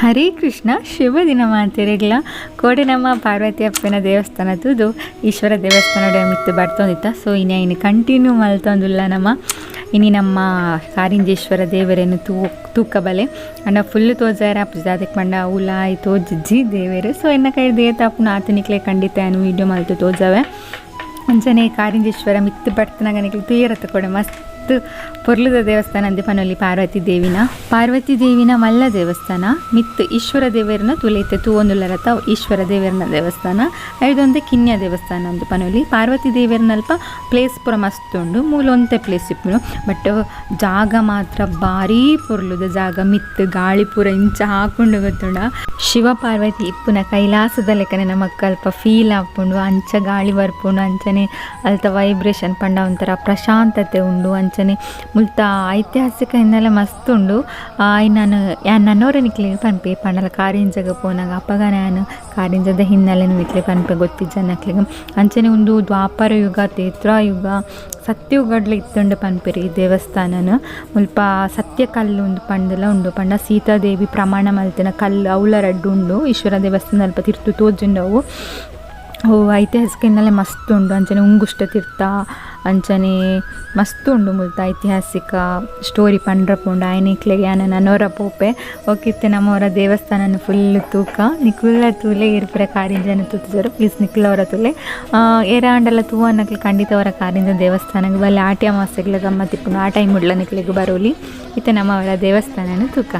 ಹರೇ ಕೃಷ್ಣ. ಶುಭ ದಿನ ಮಾತೆರೆಗ್ಲ. ಕೋಡೆ ನಮ್ಮ ಪಾರ್ವತಿ ಅಪ್ಪನ ದೇವಸ್ಥಾನ ತೂದು ಈಶ್ವರ ದೇವಸ್ಥಾನದ ಮಿತ್ತು ಬರ್ತೊಂದಿತ್ತ. ಸೊ ಇನಿ ಇನ್ನು ಕಂಟಿನ್ಯೂ ಮಲ್ತೊಂದುಲ್ಲ ನಮ್ಮ. ಇನಿ ನಮ್ಮ ಕಾರಿಂಜೇಶ್ವರ ದೇವರನ್ನು ತೂಕ ಬಲೆ ಅಂಡ ಫುಲ್ ತೋಜಾರ ಅದಕ್ಕೆ ಪಂಡ ಉಲಾಯ್ ತೋಜಿಜ್ಜಿ ದೇವರು. ಸೊ ಎನ್ನ ಕೈ ದೇತಾಪುನ ಆತನಿಕ್ಲೆ ಖಂಡಿತ ಏನು ವೀಡಿಯೋ ಮಲ್ತು ತೋಜಾವೆ. ಅಂಚನೆ ಕಾರಿಂಜೇಶ್ವರ ಮಿತ್ತು ಬರ್ತನಾಗ ನಿಕ್ಲೆ ತೂಯರತ್ತ ಕೂಡ ಮಸ್ತ್ ಪೊರ್ಲುದ ದೇವಸ್ಥಾನ ಅಂದೆ ಪನೊಲಿ. ಪಾರ್ವತಿ ದೇವಿನ, ಪಾರ್ವತಿ ದೇವಿನ ಮಲ್ಲ ದೇವಸ್ಥಾನ. ಮಿತ್ತು ಈಶ್ವರ ದೇವರನ ತುಲೈತೆ ತೂವೊಂದುಲ್ಲರತ. ಈಶ್ವರ ದೇವರನ ದೇವಸ್ಥಾನ ಐದೊಂದು ಕಿನ್ಯ ದೇವಸ್ಥಾನ ಅಂದು ಪನೊಲಿ. ಪಾರ್ವತಿ ದೇವರನಲ್ಪ ಪ್ಲೇಸ್ ಪೂರ ಮಸ್ತ್ ಉಂಡು. ಮೂಲ ಒಂತೆ ಪ್ಲೇಸ್ ಇಪ್ಪುನು, ಬಟ್ ಜಾಗ ಮಾತ್ರ ಭಾರೀ ಪೊರ್ಲುದ ಜಾಗ. ಮಿತ್ತು ಗಾಳಿ ಪೂರ ಇಂಚ ಹಾಕೊಂಡು ಗೊತ್ತುಂಡ. ಶಿವ ಪಾರ್ವತಿ ಇಪ್ಪುನ ಕೈಲಾಸದ ಲೆಕ್ಕನೆ ನಮಕ್ ಅಲ್ಪ ಫೀಲ್ ಆಪುಂಡು. ಅಂಚ ಗಾಳಿ ಬರ್ಪುಂಡು, ಅಂಚನೆ ಅಲ್ತ ವೈಬ್ರೇಷನ್ ಪಂಡ ಒಂಥರ ಪ್ರಶಾಂತತೆ ಉಂಡು. ಅಂಚನೆ ಮುಲ್ತ ಐತಿಹಾಸಿಕ ಹಿನ್ನೆಲೆ ಮಸ್ತ್ ಉಂಡು. ನಾನು ಯಾನ್ ನನೋರ ನಿಕ್ಲೆಗ್ ಪನ್ಪೆ ಪಂಡಲ ಕಾರಿಂಜಗ ಪೋನಾಗ ಅಪಗ ನಾನು ಕಾರಿಂಜದ ಹಿನ್ನೆಲೆ ನಿಕ್ಲೆ ಪನ್ಪೆ ಗೊತ್ತಿಜ್ಜನಕ್ಲೆಗ್. ಅಂಚನೆ ಉಂದು ದ್ವಾಪರ ಯುಗ, ತ್ರೇತಾಯುಗ, ಸತ್ಯುಗಡ್ಲ ಇತ್ತುಂಡು ಪನ್ಪೆರ್ ಈ ದೇವಸ್ಥಾನನ್. ಮುಲ್ಪ ಸತ್ಯ ಕಲ್ಲು ಉಂದು ಪಂಡಲ ಉಂಡು. ಪಂಡ ಸೀತಾದೇವಿ ಪ್ರಮಾಣ ಮಲ್ತಿನ ಕಲ್ಲು ಅವ್ಲ ರಡ್ಡ್ ಉಂಡು. ಈಶ್ವರ ದೇವಸ್ಥಾನ ಅಲ್ಪ ತಿರ್ತು ತೋಜುಂಡು ಅವು. ಅವು ಐತಿಹಾಸಿಕ ಹಿನ್ನೆಲೆ ಮಸ್ತ್ ಉಂಡು. ಅಂಚನೆ ಉಂಗುಷ್ಟ ತೀರ್ಥ, ಅಂಚನೆ ಮಸ್ತ್ ಉಂಡು ಮುಲ್ತ ಐತಿಹಾಸಿಕ ಸ್ಟೋರಿ ಪಂಡ್ರ ಪೋಂಡು ಆಯನಿಕ್ಲೆಗ್ ಯಾನ್ ನನೊರ ಪೋಪೆ. ಓಕೆ, ಇತ್ತೆ ನಮ್ಮವರ ದೇವಸ್ಥಾನನ್ ಫುಲ್ ತೂಕ. ನಿಕುಲ್ಲ ತೂಲೆ. ಏರ್ ಕಾರಿಂಜನ ತೂತುಜರ್, ಪ್ಲೀಸ್ ನಿಕುಲವರ ತೂಲೆ. ಏರಾಂಡಲ ತೂವನ್ನಕ್ಲು ಖಂಡಿತ ಅವರ ಕಾರಿಂಜ ದೇವಸ್ಥಾನಗ್ ಬಲ್ಲೆ. ಆಟಿ ಅಮಾವಾಸ್ಯೆಗ್ಲ ಗಮ್ಮತ್ ಇಪ್ಪುಂಡು. ಆ ಟೈಮ್ ಉಡ್ಲ ನಿಕ್ಲೆಗ್ ಬರೋಲಿ. ಇತ್ತೆ ನಮ್ಮವರ ದೇವಸ್ಥಾನನ್ ತೂಕ.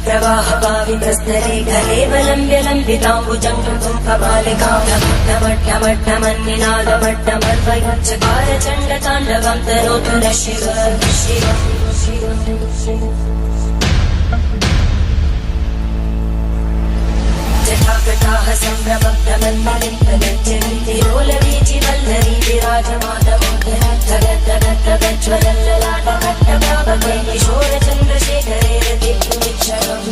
प्रवाहपावितस्तरेखलेवलम्ब्य लम्बिताम्बुजङ्गकपालिकामट्टमट्टमन्निनादमट्टमर्वयुच्चकारचण्डताण्डवं तनोतु न शिव शिव शिव। जटाकटाः सम्भ्रमभ्रमन्मलिम्बलज्जनीतिरोलवीचि वल्लरी विराजमानमोदरगदगदगज्वलल्ललाटकट्टभावके किशोरचन्द्रशेखरे रतिक्षणम्।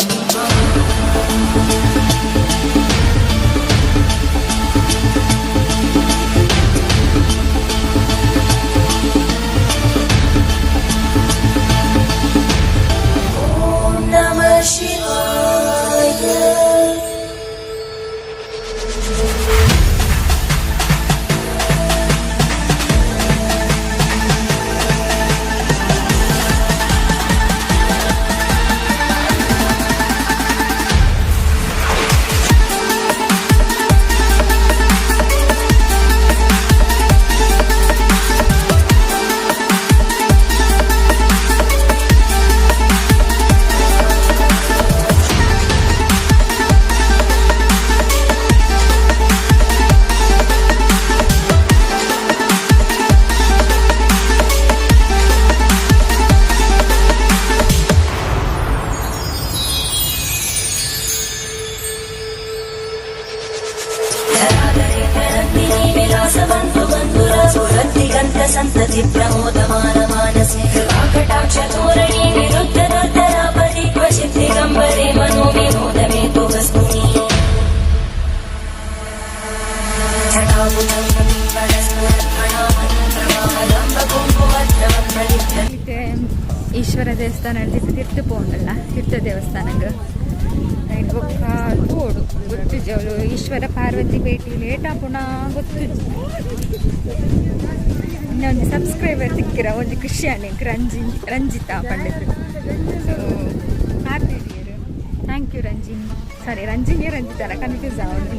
ॐ नमः शिवाय। सन्तति प्रमोदमान मानसे कृपाकटाक्षधोरणी विरुद्ध दुर्धरापदि क्वचित् दिगम्बरे मनो विनोद मे तु वस्तुनि। ಇತ್ತೆ ಈಶ್ವರ ದೇವಸ್ಥಾನ ತಿರ್ತು ಪೋಂಡಲ್ಲ, ತೀರ್ಥ ದೇವಸ್ಥಾನಗ್ ಬೊಕ್ಕ ತೋಡು ಗೊತ್ತಿಜ್ಜಿ. ಅವಳು ಈಶ್ವರ ಪಾರ್ವತಿ ಭೇಟಿ ಲೇಟ್ ಆಪುಣ ಗೊತ್ತಿಜ್ಜಿ. ಇನ್ನೊಂದು ಸಬ್ಸ್ಕ್ರೈಬರ್ ತಿಕ್ಕಿರ ಒಂಜಿ ಖುಷಿ ಆಂಡ್ ರಂಜಿನ್, ರಂಜಿತಾ ಪಂಡಿತ್. ಸೊ thank you Ranjini, ಸಾರಿ, ರಂಜಿನಿಯ ರಂಜಿತಾನ ಕನ್ಫ್ಯೂಸ್ ಆವೊಂದು,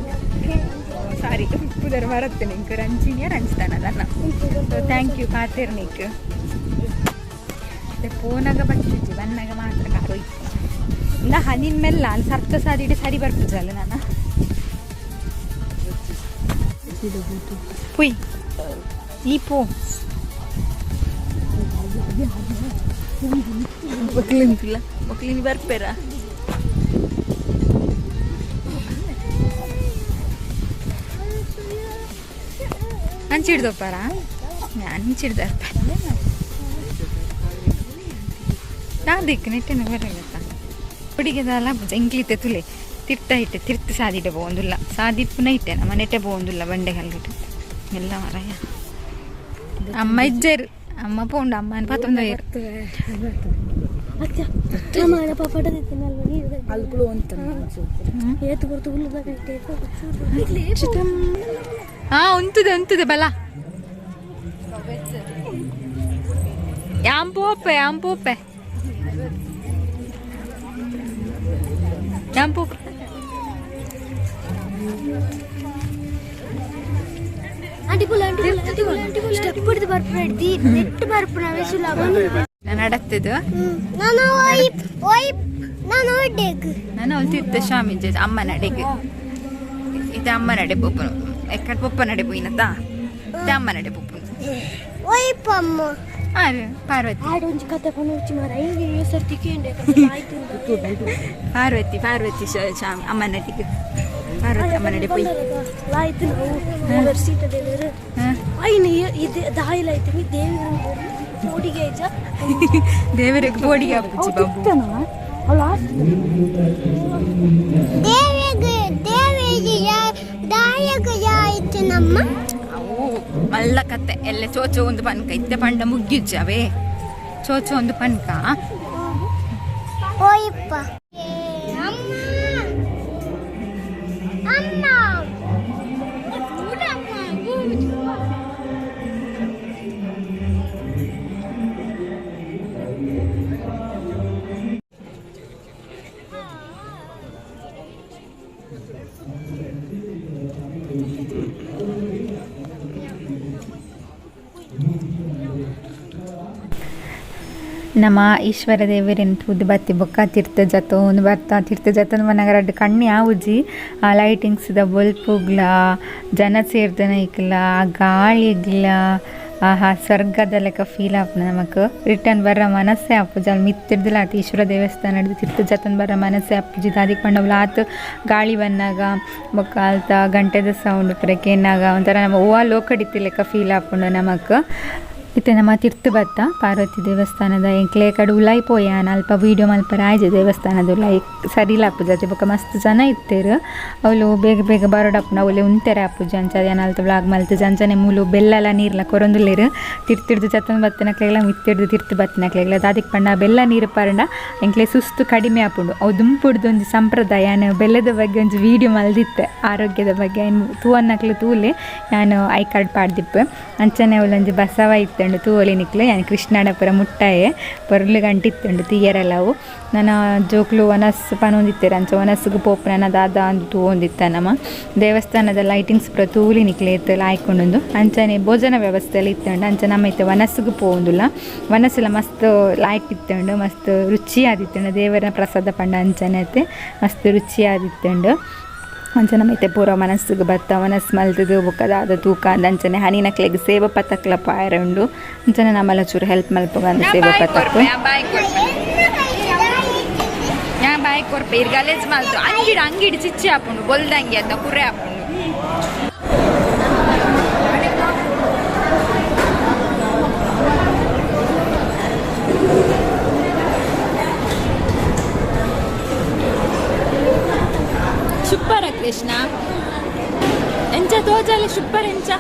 ಸಾರಿ. ಪುದರ್ ಬರುತ್ತೆ ನಿಂಕ್. ರಂಜಿನಿಯ ರಂಜಿತಾನ ದನ್ನ. ಸೊ thank you ಪಾತೆರ್ ನಿಕ್. ಮತ್ತೆ ಪೋನಾಗ ಬಚ್ಚಿಜ್ಜಿ, ಬನ್ನಾಗ ಮಾತ್ರ ಕಾರು ಇಂದ ಹನಿನ್ ಮೆಲ್ಲ ಅಲ್ಲಿ ಸರ್ತ ಸಾದಿಡೆ ಸರಿ ಬರ್ಪುಜಲ್ಲ ನಾನು. ಪುಯ್ ಈ ಪೋ ಬಕ್ಲಿಂತಿಲ್ಲ ಬಕ್ಲಿನಿ ಬರ್ಪೇರ. ಅಂಚಿಡ್ದಪ್ಪಾರ ನಾನು ಅಂಚಿಡ್ದಪ್ಪ ದಾದಿಕ್ ನೆಟ್ಟಿನ ಬರಲ್ಲ. ಹುಡುಗಿದಲ್ಲ ಎಂಕ್ಲಿತ್ತೆ ತುಲೆ ತಿರ್ತ ಇಟ್ಟೆ ತಿರ್ತು ಸಾದಿಡೆ ಪೋವೊಂದುಲ್ಲ. ಸಾದಿಪ್ಪುನ ಇಟ್ಟೆ ನಮ್ಮ ನೆಟ್ಟೆ ಪೋವೊಂದುಲ್ಲ. ಬಂಡೆ ಕಲ್ಲಿಟ್ಟು ಎಲ್ಲ ಮರಯ್ಯ. ಅಮ್ಮ ಇಜ್ಜರು. ಅಮ್ಮ ಪೋಂಡು ಅಮ್ಮನ ಪತ್ತೊಂದು. ಹಾ, ಉಂತುದೆ ಉಂತುದೆ ಬಲ. ಯಾಂಪೋಪೆ ಯಾಂಪೋಪೆ ಯಾಂಪೋ. ನಾನು ಅಡತ್ತದು. ನಾನು ಅವಳು ಸ್ವಾಮೀಜಿ ಅಮ್ಮ ನಡೆಗೆ. ಇದು ಅಮ್ಮ ನಡೆ ಪೊಪ್ಪನು ಎಕ್ಕಡ ಪೊಪ್ಪ ನಡೆ ಪೋಯಿನತಾ. ಇದು ಅಮ್ಮ ನಡೆ ಪೊಪ್ಪನು. ಪಾರ್ವತಿ ಪಾರ್ವತಿ ಪಾರ್ವತಿ ಸ್ವಾಮಿ ಅಮ್ಮ ನಡಿಗೆ, ಪಾರ್ವತಿ ಅಮ್ಮ ನಡೆ ಪೋಯಿ. ದೇವರಿಗೆ ಬೋಡಿಗೆ ಅಪ್ಪುಜಿ ಬಾಬು. ಅವು ಮಲ್ಲ ಕತ್ತೆ ಎಲ್ಲ ಚೋಚೋ ಒಂದು ಪನ್ಕ ಇತ್ತೆ ಪಂಡ ಮುಗ್ಗಿಜ್ಜಿ ಅವೇ ಚೋಚೋ ಒಂದು ಪನ್ಕ. ನಮ್ಮ ಈಶ್ವರ ದೇವರೆನ್ ತೂದು ಬತ್ತಿ ಬೊಕ್ಕ ತೀರ್ಥ ಜತ್ತೊಂದು ಬರ್ತಾ. ತೀರ್ಥ ಜತ್ತೊಂದು ಬನ್ನಗ ರಡ್ಡ್ ಕಣ್ಣು ಯಾವುಜಿ. ಆ ಲೈಟಿಂಗ್ಸ್ದ ಬೊಲ್ಪುಗ್ಲ, ಜನ ಸೇರ್ದನ ಇಕ್ಲ, ಆ ಗಾಳಿಗ್ಲ, ಆಹಾ, ಸ್ವರ್ಗದ ಲೆಕ್ಕ ಫೀಲ್ ಆಪುಂಡು ನಮಕ್. ರಿಟರ್ನ್ ಬರ್ರ ಮನಸ್ಸೇ ಆಪುಜಿ. ಅಲ್ಲಿ ಮಿತ್ತಿರ್ದಲ ಆತ್ ಈಶ್ವರ ದೇವಸ್ಥಾನ ತೀರ್ಥ ಜತ್ತೊಂದು ಬರ್ರ ಮನಸ್ಸೇ ಆಪುಜಿ. ದಾದಿಗ್ ಪಂಡ ಆತ್ ಗಾಳಿ ಬನ್ನಗ ಬೊಕ್ಕ ಅಲ್ತ ಗಂಟೆದ ಸೌಂಡ್ ಪೂರ ಕೇನ್ನಗ ಒಂಥರ ನಮ್ಮ ಓ ಲೋಕಡಿತ್ತಿ ಲೆಕ್ಕ ಫೀಲ್ ಆಪುಂಡು ನಮಕ್. ಇತ್ತೆ ನಮ್ಮ ತಿರ್ತು ಬತ್ತ ಪಾರ್ವತಿ ದೇವಸ್ಥಾನದ ಎಂಕ್ಲೆ ಕಡೆ ಉಲಾಯಿ ಪೋಯಾನ. ಅಲ್ಪ ವೀಡಿಯೋ ಮಲ್ಪರ ಆಯ್ಜೆ. ದೇವಸ್ಥಾನದ ಉಲಾಯಿ ಸರಿಲ ಆಪುಜಿ. ಬೊಕ್ಕ ಮಸ್ತ್ ಜನ ಇತ್ತೆರ್. ಅವ್ಲು ಬೇಗ ಬೇಗ ಬರೋಡಪ್ಪುನ ಅವ್ಲೆ ಉಂತೆರೆ ಆಪುಜಿ. ಅಂಚ ಯಾನ್ ಅಲ್ತ ವ್ಲಾಗ್ ಮಲ್ತ್ ಅಂಚನೆ ಮೂಲು ಬೆಲ್ಲಲ ನೀರ್ಲ ಕೊರೊಂದುಲ್ಲೆರ್. ತಿರ್ತಿಡ್ದು ಜತ್ತೊಂದು ಬತ್ತಿನಕ್ಲೆಗ್ಲ, ಮಿತ್ತಿಡ್ದು ತಿರ್ತು ಬತ್ತಿನಕ್ಲೆಗ್ಲ. ದಾದಿಕ್ ಪಂಡ ಬೆಲ್ಲ ನೀರು ಪರ್ಂಡ ಎಂಕ್ಲೆ ಸುಸ್ತು ಕಡಿಮೆ ಆಪುಂಡು. ಅವು ದುಂಪುಡ್ದು ಒಂಜಿ ಸಂಪ್ರದಾಯ. ಯಾನ್ ಬೆಲ್ಲದ ಬಗ್ಗೆ ಒಂಜಿ ವೀಡಿಯೋ ಮಲ್ದಿತ್ತೆ ಆರೋಗ್ಯದ ಬಗ್ಗೆ. ಐನ್ ತೂವನ್ನಕ್ಲು ತೂಲೆ, ಯಾನ್ I card ಪಾಡ್ದಿಪ್ಪೆ. ಅಂಚನೆ ಅವ್ಲೊಂಜಿ ಬಸವ ಇತ್ತುಂಡು, ತೂವೊಲಿ ನಿಕ್ಲು. ಯಾನ್ ಕೃಷ್ಣಾಡಪುರ ಮುಟ್ಟಾಯೆ ಪೊರ್ಲು ಗಂಟು ಇತ್ತುಂಡು ತೀಯರೆಲ್ಲ ಅವು. ನನ ಜೋಕ್ಲು ವನಸ್ ಪನೊಂದಿತ್ತೆರ್. ಅಂಚ ವನಸ್ಗ್ ಪೋಪುನ ದಾದ ಅಂದ್ ತೂವೊಂದಿತ್ತ. ನಮ ದೇವಸ್ಥಾನದ ಲೈಟಿಂಗ್ಸ್ ಪೂರ ತೂಲಿ ನಿಕ್ಲೆ ಇತ್ತು ಲಾಯ್ಕೊಂಡೊಂದು. ಅಂಚನೆ ಭೋಜನ ವ್ಯವಸ್ಥೆ ಎಲ್ಲ ಇತ್ತುಂಡು. ಅಂಚ ನಮ್ಮ ಇತ್ತೆ ವನಸ್ಗ್ ಪೋವೊಂದುಲ್ಲ. ವನಸ್ಲ ಮಸ್ತ್ ಲಾಯ್ಕ್ ಇತ್ತುಂಡು, ಮಸ್ತ್ ರುಚಿ ಆದಿತ್ತುಂಡು. ದೇವರ ಪ್ರಸಾದ ಪಂಡ ಅಂಚನೆ ಅತ್ತೆ, ಮಸ್ತ್ ರುಚಿ ಆದಿತ್ತುಂಡು. ಅಂಚ ನಮ್ಮ ಇತ್ತೆ ಪೂರ ವನಸ್ಗ್ ಬತ್ತ ವನಸ್ ಮಲ್ತುದು ಬೊಕ್ಕ ದಾದ ತೂಕ ಅಂದ್. ಅಂಚನೆ ಹನಿನಕ್ಲೆಗ್ ಸೇವೆ ಪತಕ್ಲ ಪಾಯರೆ ಉಂಡು. ಅಂಚನೆ ನಮಲ ಚೂರು ಹೆಲ್ಪ್ ಮಲ್ಪುಗ ಅಂದ್ ಸೇವೆ ಪತಕ್. ಯಾ ಬಾಯ್ ಕೊರ್ಪೆ ಇರ್ ಗಲೇಜ್ ಮಲ್ತು. ಅಂಗಿಡ್ ಅಂಗಿಡ್ ಚಿಚ್ಚಿ ಆಪುಂಡು, ಬೊಲ್ದಂಗಿ ಅತ್ತ ಕುರೆ ಆಪುಂಡು. ಸೂಪರ ಕೃಷ್ಣ ಎಂಚ ತೋಜಾಲೆ ಸೂಪರ್ ಎಂಚ.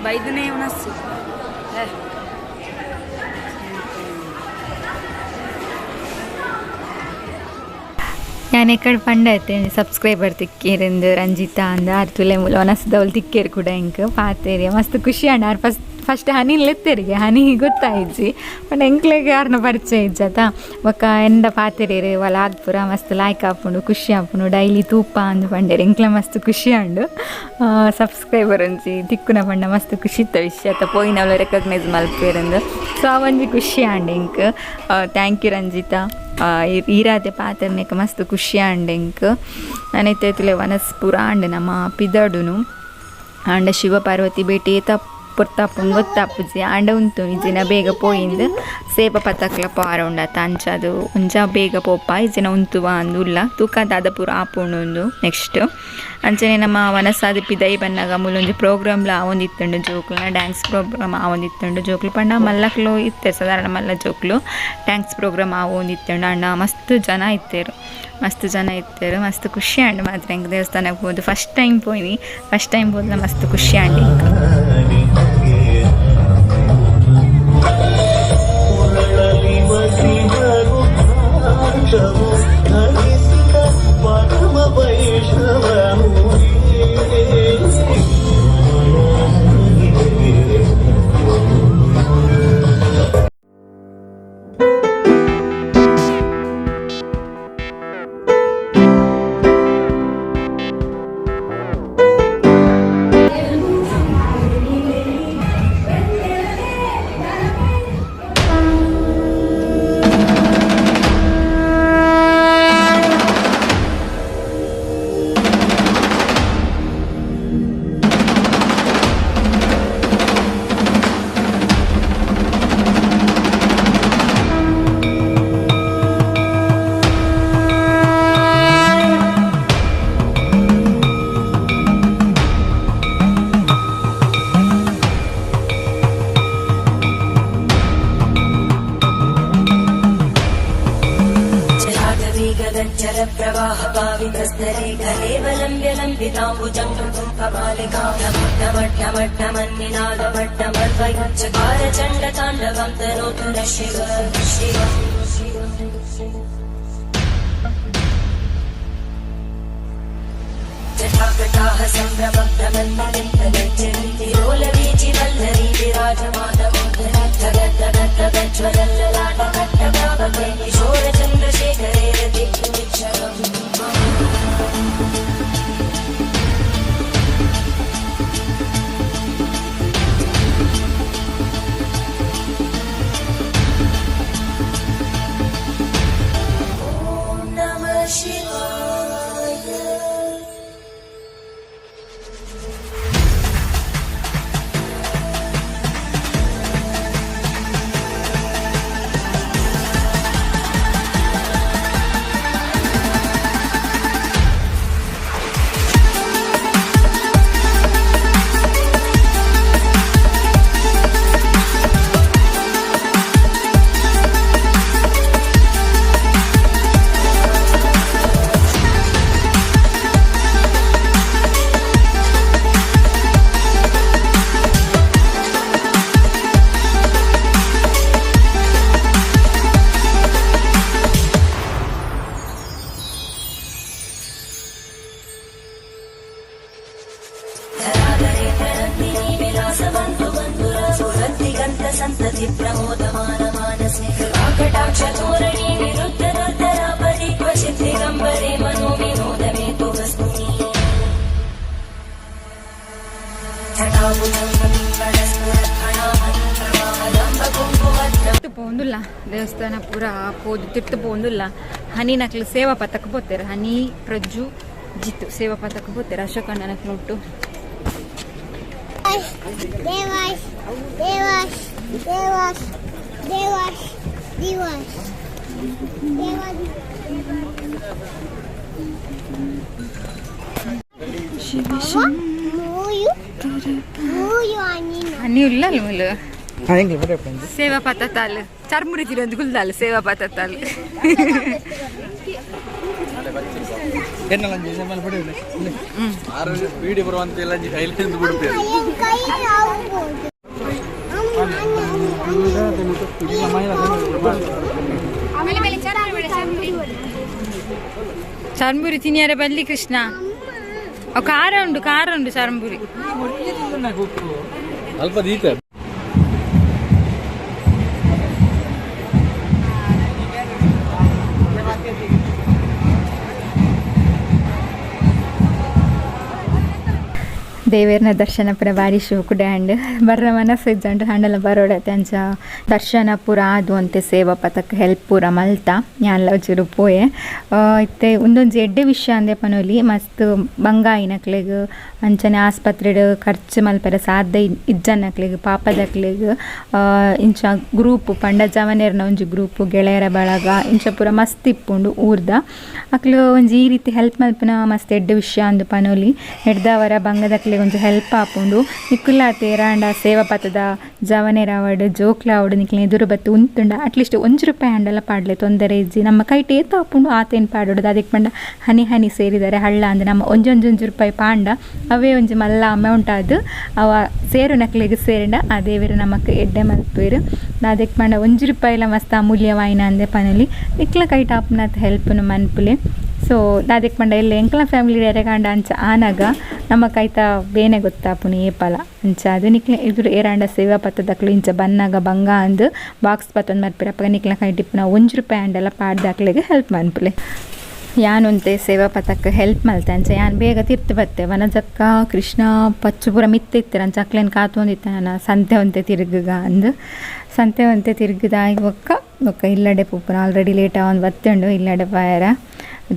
ಬೈದನೇ ಉಣಸ್ಸು. ಯಾನ್ ಎಕಡೆ ಪಂಡತೆ ಸಬ್ಸ್ಕ್ರೈಬರ್ ತಿಕ್ಕೇರಿಂದು ರಂಜಿತಾ ಅಂದ್. ಆರ್ ತುಲೆ ಮೂಲ ವನಸ್ದವ್ಲು ತಿಕ್ಕೇರು ಕೂಡ ಎಂಕ್ ಪಾತೆರಿ ಮಸ್ತ್ ಖುಷಿ ಆಂಡ್. ಆರ್ ಫಸ್ಟ್ ಫಸ್ಟ್ ಹನಿ ಲೆತ್ತೆರಿಗೆ ಹನಿ ಗೊತ್ತಾಯಿಜ್ಜಿ, ಪಂಡ ಎಂಕ್ಲೆಗ್ ಯಾರ್ನ ಪರಿಚಯ ಇಜ್ಜತ. ಬೊಕ್ಕ ಎಂದ ಪಾತೆರೇರು ವಲಾಗ್ ಪೂರ ಮಸ್ತ್ ಲಾಯ್ಕ್ ಆಪುಂಡು, ಖುಷಿ ಆಪುಂಡು, ಡೈಲಿ ತೂಪ ಅಂದ್ ಪಂಡೇರು. ಎಂಕ್ಲ ಮಸ್ತ್ ಖುಷಿ ಆಂಡು. ಸಬ್ಸ್ಕ್ರೈಬರ್ ಒಂಜಿ ತಿಕ್ಕುನ ಪಂಡ ಮಸ್ತ್ ಖುಷಿತ್ತ ವಿಷಯ ಅತ್ತ, ಪೋಯಿನವ್ಲು ರೆಕಗ್ನೈಸ್ ಮಲ್ಪೇರಂದು. ಸೊ ಆ ಒಂಜಿ ಖುಷಿ ಆಂಡ್ ಎಂಕ್. Thank you Ranjita. ಈರಾದೆ ಪಾತೆರ್ನೆಕ್ ಮಸ್ತ್ ಖುಷಿ ಆಂಡ್ ಎಂಕ್. ನಾನಿತ್ತೆ ತುಲೆ ವನಸ್ ಪೂರ ಆಂಡ್, ನಮ್ಮ ಪಿದಡುನು ಆಂಡ ಶಿವ ಪಾರ್ವತಿ ಭೇಟಿ ಏತ ಪೊರ್ತಾಪುಂಡು ಗೊತ್ತಾಪುಜಿ ಆಂಡ ಉಂತು ಇಜ್ಜಿನ ಬೇಗ ಪೋಯಿಂದು ಸೇಪ ಪತಕ್ಲ ಪೋರ ಉಂಡತ ಅಂಚಾದು ಒಂಜ ಬೇಗ ಪೋಪ ಇಜ್ಜಿನ ಉಂತುವ ಅಂದು ಉಲ್ಲ ತೂಕ ದಾದ ಪೂರ ಆಪುಂಡು ನೆಕ್ಸ್ಟ್ ಅಂಚನೆ ನಮ್ಮ ವನಸಾದ ಪಿದೈ ಬನ್ನಗ ಮೂಲೊಂಜಿ ಪ್ರೋಗ್ರಾಮ್ಲ ಆವೊಂದಿತ್ತುಂಡು ಜೋಕುಲ್ನ ಡ್ಯಾನ್ಸ್ ಪ್ರೋಗ್ರಾಮ್ ಆವೊಂದಿತ್ತುಂಡು ಜೋಕುಲು ಪಂಡ ಮಲ್ಲಕ್ಲು ಇತ್ತೆ ಸಾಧಾರಣ ಮಲ್ಲ ಜೋಕುಲು ಡ್ಯಾನ್ಸ್ ಪ್ರೋಗ್ರಾಮ್ ಆವೊಂದಿತ್ತುಂಡು ಅಣ್ಣ ಮಸ್ತ್ ಜನ ಇತ್ತೆರು ಮಸ್ತ್ ಜನ ಇತ್ತೆರು ಮಸ್ತ್ ಖುಷಿ ಆಂಡ್ ಮಾತ್ರ ಎಂಕ್ ದೇವಸ್ಥಾನಕ್ಕೆ ಪೋದು ಫಸ್ಟ್ ಟೈಮ್ ಪೋಯಿನಿ ಫಸ್ಟ್ ಟೈಮ್ ಪೋದ್ಲ ಮಸ್ತ್ ಖುಷಿ ಆಂಡ್ ಎಂಕ್. चरप्रवाह पावितस्तरे कलेवलम्ब्य लम्बिताम्बुजङ्गकबालिकामट्टमट्टमन्निनादमट्टमर्वयुच्चकार चण्डताण्डवं तनोतु न शिव शिव जटाकटाः सम्भ्रमभ्रमन्निलिम्बलज्जनीतिरोलवीचि वल्लरी विराजमानमूर्धनि धगद्धगद्धगज्ज्वलल्ललाटकट्टभावके किशोरचन्द्रशेखरे रतिक्षणम्. ॐ नमः शिवाय. धराधरेन्द्रनन्दिनी विलासबन्धु बन्धुरा स्फुरद्दिगन्त सन्तति प्रमोदमान मानसे कृपाकटाक्ष धोरणी विरुद्ध दुर्धरापदि क्वचित् दिगम्बरे मनो विनोद मे तु वस्तुनि ತಿರ್ತು ಪೋಂದುಲ್ಲ ದೇವಸ್ಥಾನ ಪೂರ ಪೋದು ತಿರ್ತು ಪೋಂದುಲ್ಲ ಹನಿ ನಕ್ಲು ಸೇವಾ ಪತಕ ಪೋತೆರ್ ಹನಿ ಪ್ರಜ್ಜು ಜಿತ್ತು ಸೇವಾ ಪತಕ ಪೋತೆರ್ ಅಶೋಕಣ್ಣನಕ್ಲು ಒಟ್ಟು. Dewas, Dewas, Dewas, Dewas, Dewas, Dewas. ಮೂಯು ಮೂಯು ಅನಿನ. ಹನಿ ಉಲ್ಲ ಮುಲು ಸೇವಾ ಪತತಾಲ್ ಚರ್ಮುರಿ ತಿರೊಂದು ಗುಲ್ದಾಲ್ ಸೇವಾ ಪತತಾಲ್. ವೀಡಿಯೋ ಬರುವಂತ ಎಲ್ಲ ಕೈಲಿಂದ ಬಿಡ್ತೇವೆ. ಕೈ ಆಗ್ಬೋದು. ಚರ್ಮುರಿ ತಿನಿಯರ ಬಲ್ಲಿ ಕೃಷ್ಣ ಅವು ಖಾರ ಉಂಡು ಖಾರ ಉಂಡು ಚರ್ಮುರಿ. ಅಲ್ಪ ದೀತ. ದೇವೇರ್ನ ದರ್ಶನ ಪೂರ ಬಾರಿ ಶೋಕುಡೆ ಆಂಡ್ ಬರ್ರ ಮನಸ್ಸು ಇಜ್ಜಂಡು ಹಂಡಲ ಬರೋಡತೆ ಅಂಚ ದರ್ಶನ ಪೂರ ಆದು ಅಂತೆ ಸೇವಾ ಪತಕ್ ಹೆಲ್ಪ್ ಪೂರ ಮಲ್ತ ಯಾನ್ಲ ಒಂಚೂರು ಪೋಯೆ. ಇತ್ತೆ ಉಂದೊಂಜಿ ಎಡ್ಡೆ ವಿಷಯ ಅಂದೆ ಪನೊಲಿ ಮಸ್ತ್ ಬಂಗಾಯಿನಕ್ಲೆಗ್ ಅಂಚನೆ ಆಸ್ಪತ್ರೆಡ್ ಖರ್ಚು ಮಲ್ಪೆರೆ ಸಾಧ್ಯ ಇಜ್ಜನ್ನಕ್ಲೆಗ್ ಪಾಪದಕ್ಲೆಗ್ ಇಂಚ ಗ್ರೂಪ್ ಪಂಡ ಜವನೆರ್ನ ಒಂಜಿ ಗ್ರೂಪ್ ಗೆಳೆಯರ ಬಳಗ ಇಂಚ ಪೂರ ಮಸ್ತ್ ಇಪ್ಪುಂಡು ಊರ್ದ ಅಕ್ಲು ಒಂಜಿ ಈ ರೀತಿ ಹೆಲ್ಪ್ ಮಲ್ಪುನ ಮಸ್ತ್ ಎಡ್ಡೆ ವಿಷಯ ಅಂದು ಪನೊಲಿ ಎಡ್ದವರ ಬಂಗದಕ್ಲೆಗ್ ಒಂಜಿ ಹೆಲ್ಪ್ ಆಪುಂಡು ನಿಕುಲಾತೆ ಏರಾಂಡ ಸೇವಾ ಪತದ ಜವನೆರಾವಡ್ ಜೋಕ್ಲಾವಡ್ ನಿಕ್ಲೆ ಎದುರು ಬತ್ತು ಉಂತುಂಡ ಅಟ್ಲೀಸ್ಟ್ ಒಂಜಿ ರೂಪಾಯಿ ಹಂಡಲ ಪಾಡ್ಲೆ ತೊಂದರೆ ಇಜ್ಜಿ ನಮ್ಮ ಕೈಟ್ ಏತ್ ಆಪುಂಡು ಆತೇನ್ ಪಾಡೋಡು ಅದಕ್ಕೆ ಪಂಡ ಹನಿ ಹನಿ ಸೇರಿದರೆ ಹಳ್ಳ ಅಂದ್ ನಮ್ಮ ಒಂಜೊಂಜೊಂಜಿ ರೂಪಾಯಿ ಪಾಂಡ ಅವೇ ಒಂಜಿ ಮಲ್ಲ ಅಮೌಂಟ್ ಆದ್ ಅವ ಸೇರು ನಕ್ಲೆಗ್ ಸೇರಿಂಡ ಆ ದೇವೆರ್ ನಮಕ್ ಎಡ್ಡೆ ಮಲ್ಪುವೆರ್ ಅದಕ್ಕೆ ಪಂಡ ಒಂಜಿ ರೂಪಾಯಿಲ ಮಸ್ತ್ ಅಮೂಲ್ಯವಾಯಿನ ಅಂದೆ ಪನೊಲಿ ನಿಕ್ಲ ಕೈಟ್ ಆಪುನಾತ್ ಹೆಲ್ಪ್ನು ಮನ್ಪುಲೆ. ಸೊ ದಾದೆಕ್ ಪಂಡ ಎಲ್ಲೆ ಎಂಕ್ಲ ಫ್ಯಾಮಿಲಿ ಎರೆಗಾಂಡ ಅಂಚ ಆನಗ ನಮ್ಮ ಕೈತ ಬೇನೆ ಗೊತ್ತಾಪುನಿ ಏಪಲ ಅಂಚ ಅದು ನಿಕ್ಲೆ ಎದುರು ಏರಾಂಡ ಸೇವಾ ಪತ್ತದಕ್ಲು ಇಂಚ ಬನ್ನಾಗ ಬಂಗ ಅಂದ್ ಬಾಕ್ಸ್ ಪತ್ತೊಂದು ಮರ್ಪಿರ ಅಪಗ ನಿಕ್ಲ ಕೈಟಿಪ್ಪುನ ಒಂಜಿ ರೂಪಾಯಿ ಅಂಡಲ ಪಾಡ್ದಾಕ್ಲೆಗ್ ಹೆಲ್ಪ್ ಮನ್ಪುಲೆ. ಯಾನೊಂತೆ ಸೇವಾ ಪತಕ್ ಹೆಲ್ಪ್ ಮಲ್ತೆ ಅಂಚ ಯಾನ್ ಬೇಗ ತಿರ್ತು ಬತ್ತೆ ವನಜಕ್ಕ ಕೃಷ್ಣ ಪಚ್ಚು ಪೂರ ಮಿತ್ತ ಇತ್ತೆರ್ ಅಂಚ ಅಕ್ಲೆನ್ ಕಾತೊಂದಿತ್ತೆ ನಾನ ಸಂತೆ ಒಂತೆ ತಿರುಗುಗ ಅಂದ್ ಸಂತೆ ಒಂತೆ ತಿರುಗುದಾಯಿ ಬೊಕ್ಕ ಬೊಕ್ಕ ಇಲ್ಲಡೆ ಪೋಪುನ ಆಲ್ರೆಡಿ ಲೇಟ್ ಆವೊಂದು ಬತ್ತುಂಡು ಇಲ್ಲಡೆ ಪೋಯೆರ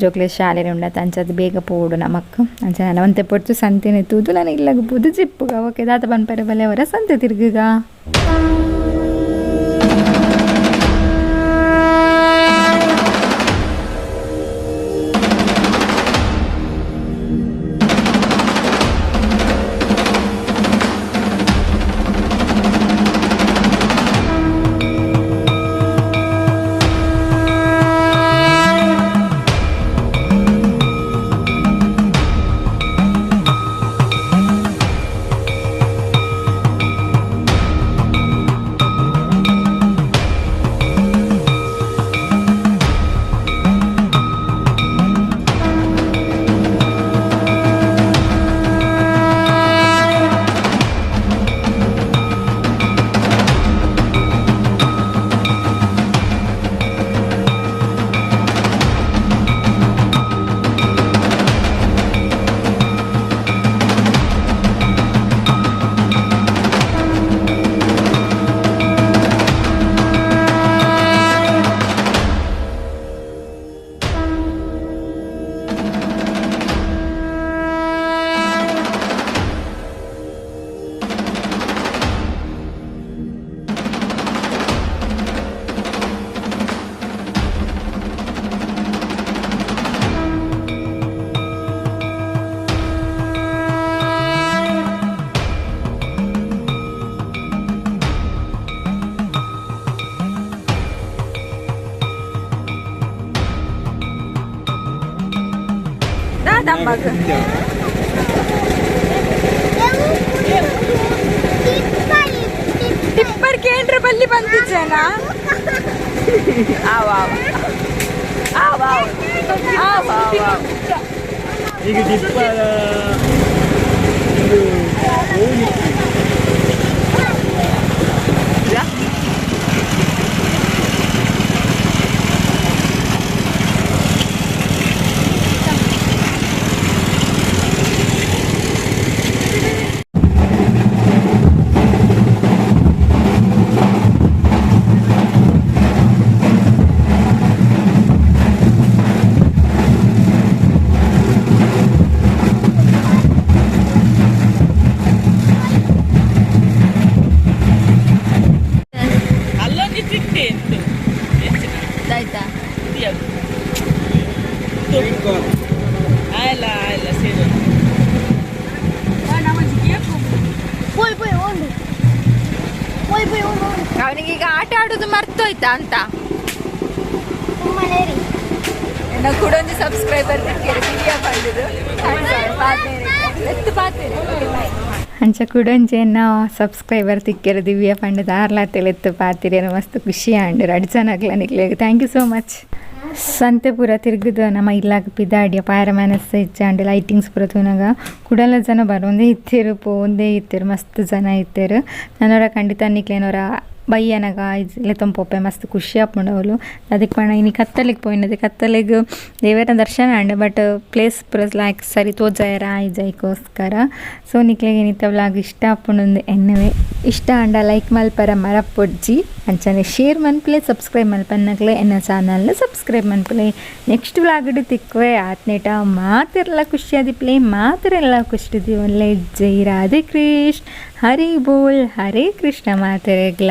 ಜೋಕ್ಲೆ ಶಾಲೆಡ್ ಉಂಡತ ಅಂಚ ಅದು ಬೇಗ ಪೋವೊಡು ನಮಕ್ ಅಂಚ ನಾನ ಒಂತೆ ಪೊರ್ತು ಸಂತೆನೆ ತೂದು ನನ ಇಲ್ಲಗ್ ಪೋದು ಜಿಪ್ಪುಗ ಓಕೆ ದಾದ ಪನ್ಪೆರೆ ಬಲೆ ಒರ ಸಂತೆ ತಿರುಗುಗ. ಟಿಪ್ಪರ್ ಕೇಂದ್ರ ಬಲ್ಲಿ ಬಂದಿದ್ದೇನ ಆವ ಆವ ಆವ ಆವ. ಈಗ ಟಿಪ್ಪರ್ ಅವನಿಗೀಗ ಆಟ ಆಡೋದು ಮರ್ತೋಯ್ತಾ ಅಂತ ಕೂಡ ಒಂದು ಸಬ್ಸ್ಕ್ರೈಬರ್ ಅಂಚ ಕುಡೊಂಜೆನ ಸಬ್ಸ್ಕ್ರೈಬರ್ ತಿಕ್ಕೆರ್ ದಿವ್ಯ ಪಂಡ ದಾರ್ಲಾ ತೆಲೆತ್ತು ಪಾತಿರೇನ ಮಸ್ತ್ ಖುಷಿ ಆಂಡ್ ರಡ್ಡ್ ಜನಗ್ಲ ನಿಕ್ಲೆಗ್ thank you so much. ಸಂತೆ ಪೂರ ತಿರುಗುದು ನಮ್ಮ ಇಲ್ಲಾಗ ಪಿದಾಡಿಯ ಪಾಯರ ಮನಸ್ಸು ಇಜ್ಜಾಂಡ್ ಲೈಟಿಂಗ್ಸ್ ಪೂರ ತೂನಗ ಕುಡಲ ಜನ ಬರೋಂದೇ ಇತ್ತೆರ್ ಪೋವೊಂದೇ ಇತ್ತೆರ್ ಮಸ್ತ್ ಜನ ಇತ್ತೆರ್. ನನೊರ ಖಂಡಿತ ನಿಕ್ಲೆನೊರ ಬಯ್ಯನಗ ಲೆತ್ತೊಂದು ಪೋಪೆ ಮಸ್ತ್ ಖುಷಿ ಆಪುಂಡು ಅವ್ಲು. ಅದಕ್ಕೆ ಪಂಡ ಇನಿ ಕತ್ತಲೆಗ್ ಪೋಯಿನತೆ ಕತ್ತಲೆಗ್ ದೇವೆರ್ನ ದರ್ಶನ ಆಂಡ್ ಬಟ್ ಪ್ಲೇಸ್ ಪೂರ ಲಾಯ್ಕ್ ಸರಿ ತೋಜಾಯೆರೆ ಆಯಿಜ ಐಕೋಸ್ಕರ. ಸೊ ನಿಕ್ಲೆಗ್ ಇನಿತ ವ್ಲಾಗ್ ಇಷ್ಟ ಆಪುಂಡು ಎನ್ನುವೆ. ಇಷ್ಟ ಆಂಡ ಲೈಕ್ ಮಲ್ಪರ ಮರಪೊಡ್ಜಿ, ಅಂಚನೆ ಶೇರ್ ಮನ್ಪುಲೆ, ಸಬ್ಸ್ಕ್ರೈಬ್ ಮಲ್ಪನ್ನಕ್ಲೆ ಎನ್ನ ಚಾನಲ್ನ ಸಬ್ಸ್ಕ್ರೈಬ್ ಮನ್ಪುಲೆ. ನೆಕ್ಸ್ಟ್ ವ್ಲಾಗ್ ತಿಕ್ಕುವೆ, ಆತ್ನೇಟ ಮಾತೆರ್ಲ ಖುಷಿಯಾದಿಪ್ಲೆ, ಮಾತೆರೆಲ್ಲ ಖುಷಿ ಒಳ್ಳೆ. ಜೈ ರಾಧೆ ಕೃಷ್ಣ, ಹರಿ ಬೋಲ್, ಹರೇ ಕೃಷ್ಣ ಮಾತೆರೆಗ್ಲ.